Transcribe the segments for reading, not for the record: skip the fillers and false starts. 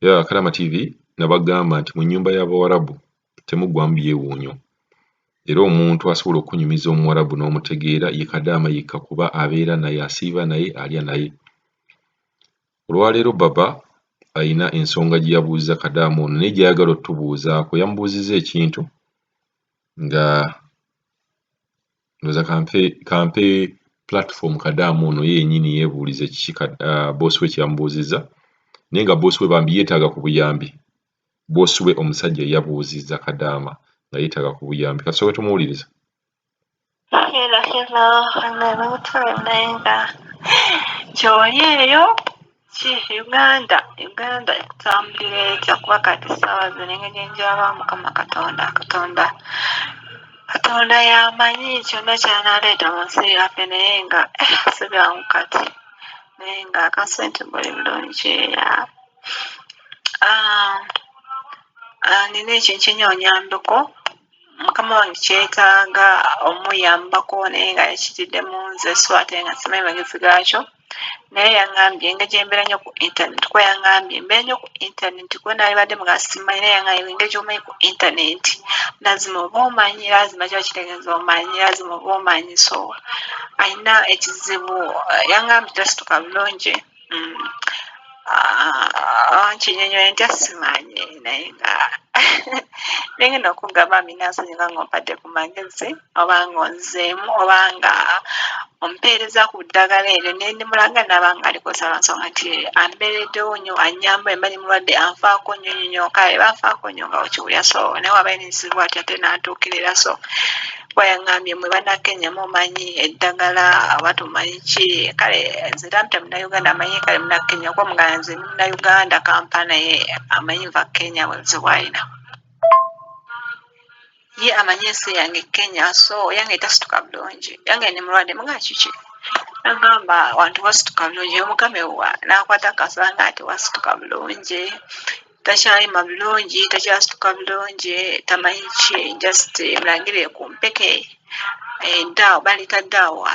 Ya Kalama TV, nabagamba nti mu nnyumba y'Abawarabu temuggwamu byewuunyo, era omuntu asobola okunyumiza Omuwarabu n'omutegeera ye Kadaama yekka, kuba abeera naye, asiiba naye, alya naye. Olwaleero baba ayina ensonga gye yabuuza Kadaama ono, naye gy'ayagala otubuuzaako. Yamubuuzizza ekintu nga ndowooza kampe platform Kadaama ono ye yennyini yeebuulize kiki boss we kye yamubuuzizza, naye nga boss we bambi yeetaaga ku buyambi. Boss we omusajja yabuuzizza Kadaama nga yeetaaga ku buyambi. Katusooke tumuwuliriza. Hello, hello, bamutwale, naye nga kyoli eyo ki Uganda, Uganda ekutambulira etya? Kuba kati ssaawa zino engeri gyenjaba, Mukama Katonda, Katonda, Katonda yamanyi kyonna kyanaleeta mu nsi yaffe, naye nga si byangu kati, naye nga akasente buli bulungi. Nina ekintu kyenyonyambeko mukama wange kyetaaga omuyambako, naye nga yakitiddemu nze, so ate nga simanyi magezi gaakyo. Naye yaŋŋambye engeri gyembeera nnyo ku internet, kuba yaŋŋambye mbeera nnyo ku internet, kuba naalibadde muga simanyi, naye yaŋŋambye engeri gy'omanyi ku internet lazima oba omanyi, lazima kiba kitegeeza omanyi, lazima oba omanyi. So alina ekizibu, yaŋŋambye tasituka bulungi. Nkinyonyola ntya simanyi, naye nga nengenda okugamba minansonyiwa nga ompadde ku magezi, oba nga onzeemu, oba nga ompeereza ku ddagala eryo nendimulaga naba nga alikozesa, lwansonga nti ambeereddewo nnyo, annyamba emba ndi mulwadde, anfaako nnyo nnyo nnyo, kale banfaako nnyo nga okiwulira. So naye waba alina ekizibu ati ate n'antuukirira. So kuba yaŋŋambye mwe Bannakenya mumanyi eddagala oba tumanyi ki, kale nze tampita Munnayuganda, amanyi kale Munnakenya, kuba mugamba nze ndi Munnayuganda Kampala, naye amanyi nva Kenya. Bwebuzibu bw'alina, ye amanyi ensi yange Kenya, so yange tasituka bulungi, yange ndi mulwadde. Mugaa kiki? Agamba wantu wasituka bulungi, omugambe wa n'akwata akasanga ati wasituka bulungi, takyayima bulungi, takyasituka bulungi, tamanyi ki, just mulangirire ku mpeke eddaawa balita daawa,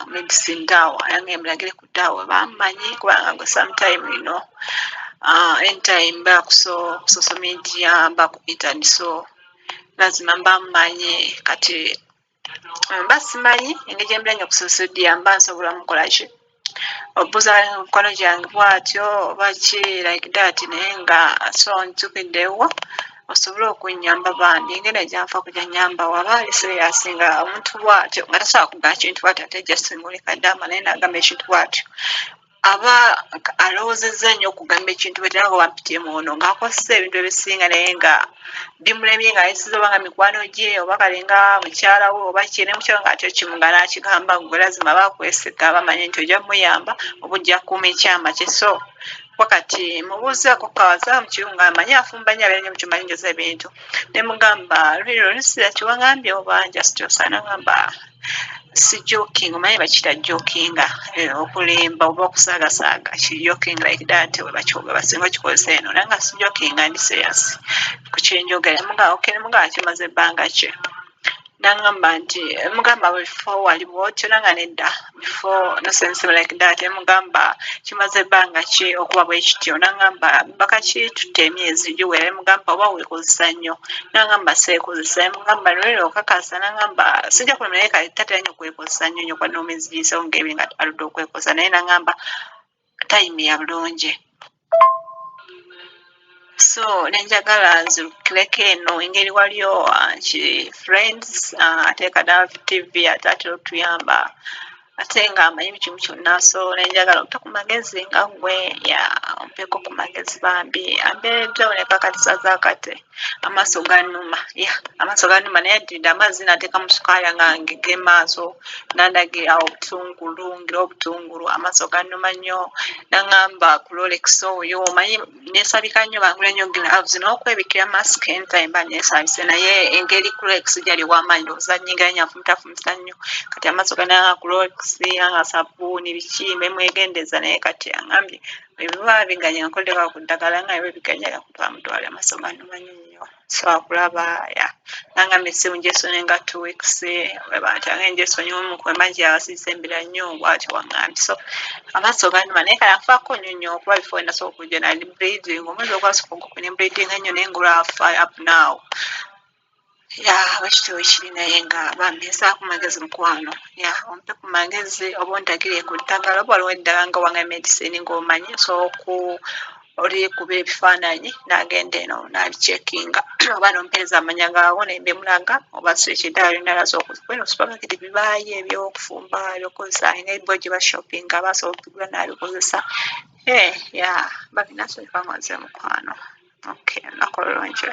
medicine daawa, yange mulagire ku daawa bamanyi, kubanga gwe sometime anytime mba ku social media, mba ku internet, so lazima mba mmanyi. Kati mba simanyi engeri gyembeera nnyo ku social media, mba nsobola mukola ki, obuuza mukwano gyange bwatyo oba ki like that, naye nga so ntukiddewo osobole okunnyamba bambi engeri gyanfa kujanyamba waba ali serious, nga omuntu bwatyo nga tasobola kugamba kintu bwatyo, ate just ng'oleka ddaama, naye n'agamba ekintu bwatyo aba alowoozezza nnyo okugamba ekintu bwe nga wampitiemu ono ng'akozesa ebintu ebisinga, naye nga bimulemye, ng'ayisiza oba nga mikwano gye oba kale nga mukyala we oba ki, ne mukyala nga atyo kimu nga n'akigamba, gwe lazima aba akwesiga, bamanyi nti ojja muyamba oba ojja kukuuma ekyama kye. So wakati mubuuzaako kawaza mu kiyungu amanyi afumba nnyo, abeera nnyo mu kyumba njoza ebintu, ne mugamba lwiro lusira kiwangambye oba just osaana, ngamba si joking, omanyi bakiyita jokinga, okulimba oba okusaagasaaga, ki joking like that, we bakyoga basinga okikozesa eno, naye nga si jokinga, ndi serious ku kyenjogera. Mugamba okay, mugamba kimaze ebbanga ki? Nangamba nti mugamba before wali bwotyo? Nanga nedda, before no sense like that. Mugamba kimaze ebbanga ki okuba bwe kityo? Nangamba bakakitutte emyezi giwera. Mugamba oba weekozesa nnyo? Nangamba seekozesa. Mugamba lwero okakasa? Nangamba sijja kulema, naye kale tatera nnyo kwekozesa nnyo nnyo, kwa n'omwezi giyisewo ng'ebiri nga aludde okwekozesa, naye nangamba tayimira bulungi. So nenjagala nzirukireko eno engeri waliyo ki friends, ate Kadaama TV ate atera otuyamba, ate nga amanyi buli kimu kyonna, so nenjagala ompe ku magezi nga ggwe ya ompeko ku magezi bambi ambeereddewo ne kakati saza kati amaaso gannuma, ya amaaso gannuma, naye addiridde amazzi n'ateekamu sukaali nga ngege maaso, nandagira obutungulu, ngira obutungulu, amaaso gannuma nnyo. Naŋŋamba Clorox oyo omanyi neesabika nnyo, bangula nnyo gloves n'okwebikira mask anytime mba neesabise, naye engeri Clorox gyali ow'amaanyi ndowooza nnyingira nnyo, anfumitafumita nnyo, kati amaaso gananga Clorox, anga sabbuuni biki, mbe mwegendeza, naye kati aŋŋambye Ebiba biganye nga nkoleddeko ku ddagala, nga biba biganye nga kutwala mu ddwaliro. Amaaso gannuma nnyo nnyo, sobola kulaba. Ya, nangamba essimu ngyesonyiwe nga 2 weeks bwe batya, nga ngyesonyiwemu kuba ngyasiise nnyo bw'atyo bw'aŋŋambye. So amaaso gannuma, naye kale anfaako nnyo nnyo, kuba before nasooka okujja nali bleeding. Omwezi ogwasooka ogwokubiri ne bleedinga nnyo, naye ng'olwafa up now. Ya, bwekityo bwe kiri, naye nga bambi nsaako magezi, mukwano. Ya, ompe ku magezi oba ondagire ku ddagala, oba waliwo eddagala nga wanga medicine ng'omanyi osobola oku olikuba ebifaananyi n'agenda eno n'abicheckinga, oba nompeereza amanya gaawo ne mbimulaga, oba si ekyo eddagala lyonna lyasobola kuba eno supermarket bibaayo ebyokufumba, ebyokukozesa, engeri bo gye bashoppinga basobola okubigula n'abikozesa. Eh, ya, bambi nasanyuka nga nze, mukwano. Okay, olunaku olulungi.